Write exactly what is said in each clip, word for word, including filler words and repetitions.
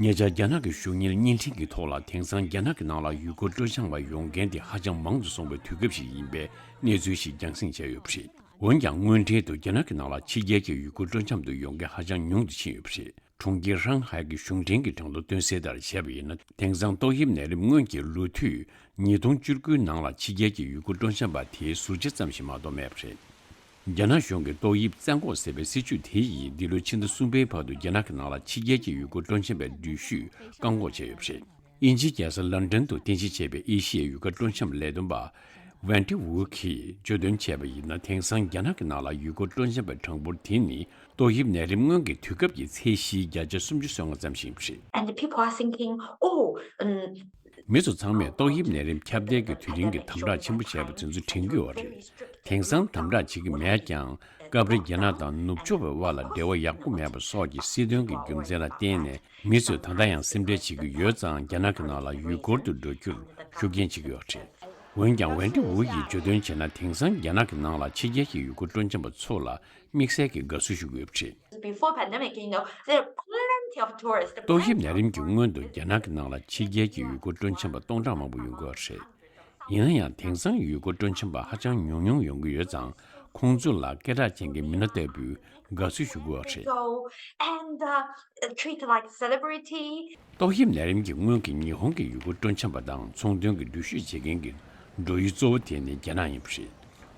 ཉེ་ཆར་རྒྱ་ནག་གི་གཞུང་གཉེར་བརྙན་འཕྲིན་གྱི་ཐོག་ལ་དེང་སང་རྒྱ་ནག་གི་ནང་ལ་ཡུལ་སྐོར་སྤྲོ་འཆམ་པ་ཡོང་མཁན་དེ་ཧ་ཅང་མང་དུ་སོང་བའི་དུས་སྐབས་ཤིག་ཡིན་པའི་གནས་ཚུལ་ཞིག་རྒྱང་སྲིང་བྱས་ཡོད་པ་རེད། འོན་ཀྱང་། དངོས་འབྲེལ་དུ་རྒྱ་ནག་གི་ནང་ལ་ཕྱི་རྒྱལ་གྱི་ཡུལ་སྐོར་སྤྲོ་འཆམ་དུ་ཡོང་མཁན་ཧ་ཅང་ཉུང་དུ་ཕྱིན་ཡོད་པ་རེད། གྲོང་ཁྱེར་ཧྲང་ཧའེ་གི་གཞུང་འབྲེལ་གྱི་གྲངས་ཐོ་སྟོན་གསལ་ལྟར་བྱས་པ་ཡིན་ན། དེང་སང་ཏོག་དབྱིབས་ནད་རིམས་སྔོན་གྱི་ལོ་དུས་ཉིས་སྟོང་བཅུ་དགུ་ནང་ལ་ཕྱི་རྒྱལ་གྱི་ཡུལ་སྐོར་སྤྲོ་འཆམ་པ་དེའི་ཟུར་ཆ་ཙམ་ཞིག་མ་གཏོགས་མེད་པ་རེད། རྒྱ་ནག་གཞུང་གིས་ཏོག་དབྱིབས་བཙན་འགོག་ཟེར་བའི་སྲིད་ཇུས་དེ་ཡིས་འདི་ལོའི་ཕྱི་ཟླ་གསུམ་པའི་བར་དུ་རྒྱ་ནག་གི་ནང་ལ་ཕྱི་རྒྱལ་གྱི་ཡུལ་སྐོར་སྤྲོ་འཆམ་པའི་འགྲུལ་བཞུད་བཀག་འགོག་བྱས་ཡོད་པ་རེད། དབྱིན་ཇིའི་རྒྱལ་ས་ལན་ཀྲན་དུ་རྟེན་གཞི་བྱས་པའི་ཨེ་ཤི་ཡའི་ཡུལ་སྐོར་སྤྲོ་འཆམ་ལས་དོན་པ་ཝན་ཏི་ཝུ་གིས་བརྗོད་དོན་བྱས་པ་ཡིན་ན། དེང་སང་རྒྱ་ནག་གི་ནང་ལ་ཡུལ་སྐོར་སྤྲོ་འཆམ་པའི་གྲངས་འབོར་དེ་ནི་ཏོག་དབྱིབས་ནད་རིམས་སྔོན་གྱི་དུས་སྐབས་ཀྱི་ཚད་གཞིའི་བརྒྱ་ཆ་སུམ་ཅུ་སོ་ལྔ་ཙམ་ཞིག་ཡིན་པ་རེད། And the people are thinking, oh, um, མི་ཚོ་ཚང་མས་ཏོག་དབྱིབས་ནད་རིམས་ཁྱབ་གདལ་གྱི་དུས་རིང་གི་དམ་དྲག་ཆེན་པོ་བྱས་པ་དེ་ཚོ་དྲན་གྱི་ཡོད་རེད། དེང་སང་དམ་དྲག་བྱེད་ཀྱི་མེད་ཀྱང་། སྐབས་རེ་རྒྱ་ནག་དང་ནུབ་ཕྱོགས་པའི་དབར་ལ་འབྲེལ་བ་ཡག་པོ་མེད་པ་སོགས་ཀྱི་སྲིད་དོན་གྱི་རྒྱུ་མཚན་ལ་བརྟེན་ནས། མི་ཚོས་ད་ལྟ་ཡང་སེམས་ཁྲལ་བྱེད་ཀྱི་ཡོད་ཙང་། རྒྱ་ནག་གི་ནང་ལ་ཡུལ་སྐོར་དུ་འགྲོ་རྒྱུར་ཤུགས་རྐྱེན་བྱེད་ཀྱི་ཡོད་རེད། འོན་ཀྱང་། ཝན་ཏི་ཝུ་ཡིས་བརྗོད་དོན་བྱས་ན། དེང་སང་རྒྱ་ནག་གི་ནང་ལ་ཕྱི་རྒྱལ་གྱི་ཡུལ་སྐོར་སྤྲོ་འཆམ་པ་ཚོ་ལ་དམིགས་བསལ་གྱི་དགའ་བསུ་ཞུ་དགོས་པ་རེད། Before pandemic, you know, there are plenty of tourists. ཏོག་དབྱིབས་ནད་རིམས་ཀྱི་སྔོན་དུ་རྒྱ་ནག་གི་ནང་ལ་ཕྱི་རྒྱལ་གྱི་ཡུལ་སྐོར་སྤྲོ་འཆམ་པ་སྟོང་ཕྲག་མང་པོ་ཡོང་གི་ཡོད་རེད། ཡིན་ན་ཡང་། དེང་སང་ཡུལ་སྐོར་སྤྲོ་འཆམ་པ་ཧ་ཅང་ཉུང་ཉུང་ཡོང་གི་ཡོད་ཙང་། ཁོང་ཚོ་ལ་སྐད་གྲགས་ཅན་གྱི་མི་སྣ་ལྟ་བུས་དགའ་བསུ་ཞུ་དགོས་པ་རེད། Go and, uh, treat like celebrity. ཏོག་དབྱིབས་ནད་རིམས་ཀྱི་སྔོན་གྱི་ཉི་ཧོང་གི་ཡུལ་སྐོར་སྤྲོ་འཆམ་པ་དང་ཚོང་དོན་གྱི་འགྲུལ་བཞུད་བྱེད་མཁན་གྱི་འགྲོ་ཡུལ་གཙོ་བོ་དེ་ནི་རྒྱ་ནག་ཡིན་པ་རེད།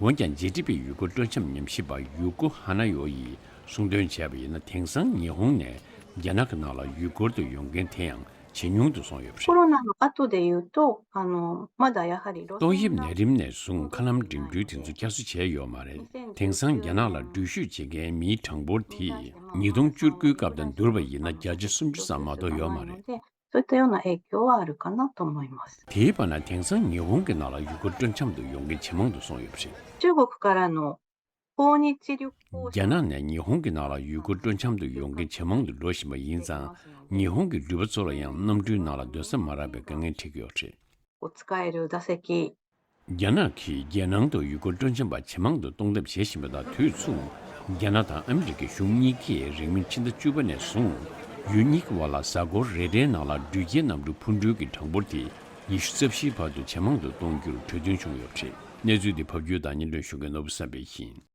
འོན་ཀྱང་། ཇེ་ཏི་པི་ཡུལ་སྐོར་སྤྲོ་འཆམ་ཉམས་ཞིབ་པ་ཡུ་ཀོ་ཧ་ན་ཡོ་ཡིས་གསུངས་དོན་བྱས་པ་ཡིན་ན། དེང་སང་ཉི་ཧོང་ནས་རྒྱ་ནག་གི་ནང་ལ་ཡུལ་སྐོར་དུ་ཡོང་མཁན་དེ་ཡང་ཇེ་ཉུང་དུ་སོང་ཡོད་པ་རེད། コロナの後で言うと、あの、まだやはり、ཏོག་དབྱིབས་ནད་རིམས་ནས་བཟུང་། མཁའ་ལམ་འགྲིམ་འགྲུལ་དེ་ཚོ་བསྐྱར་གསོ་བྱས་ཡོད་མ་རེད། དེང་སང་རྒྱ་ནག་ལ་འགྲུལ་བཞུད་བྱེད་མཁན་མིའི་གྲངས་འབོར་དེ་ཉིས་སྟོང་བཅུ་དགུའི་སྐབས་དང་བསྡུར་བ་ཡིན་ན། བརྒྱ་ཆ་སུམ་ཅུ་ཙམ་མ་གཏོགས་ཡོད་མ་རེད། そういったような影響はあるかなと思います。 དེའི་བར་ན། དེང་སང་ཉི་ཧོང་གི་ནང་ལ་ཡུལ་སྐོར་སྤྲོ་འཆམ་དུ་ཡོང་མཁན་ཇེ་མང་དུ་སོང་ཡོད་པ་རེད། 中国からの訪日旅行者 རྒྱ་ནག་ནས་ཉི་ཧོང་གི་ནང་ལ་ཡུལ་སྐོར་སྤྲོ་འཆམ་དུ་ཡོང་མཁན་ཇེ་མང་དུ་འགྲོ་བཞིན་པ་ཡིན་ཙང་། ཉི་ཧོང་གི་འགྲུལ་པ་ཚོ་ལ་ཡང་གནམ་གྲུའི་ནང་ལ་སྡོད་ས་མ་རག་པའི་དཀའ་ངལ་འཕྲད་ཀྱི་ཡོད་པ་རེད། を使える座席 རྒྱ་ནག་གིས་རྒྱལ་ནང་དུ་ཡུལ་སྐོར་སྤྲོ་འཆམ་པ་ཇེ་མང་དུ་གཏོང་ཐབས་བྱེད་བཞིན་པ་དང་དུས་མཚུངས། རྒྱ་ནག་དང་ཨ་མི་རི་ཀའི་གཞུང་གཉིས་ཀས་རིང་མིན་ཕྱི་ཟླ་བཅུ་པ་ནས་བཟུང་། ཡུལ་གཉིས་ཀྱི་དབར་ལ་གཟའ་འཁོར་རེ་རེའི་ནང་ལ་འགྲུལ་སྐྱེལ་གནམ་གྲུ་འཕུར་འགྲུལ་གྱི་གྲངས་འབོར་དེ་ཉི་ཤུ་རྩ་བཞིའི་བར་དུ་ཇེ་མང་དུ་གཏོང་རྒྱུར་གྲོས་མཐུན་བྱུང་ཡོད་པ་རེད། གནས་ཚུལ་འདི་ཕབ་སྒྱུར་དང་སྙན་སྒྲོན་ཞུ་མཁན་ནོར་བུ་བསམ་འཕེལ་ཡིན།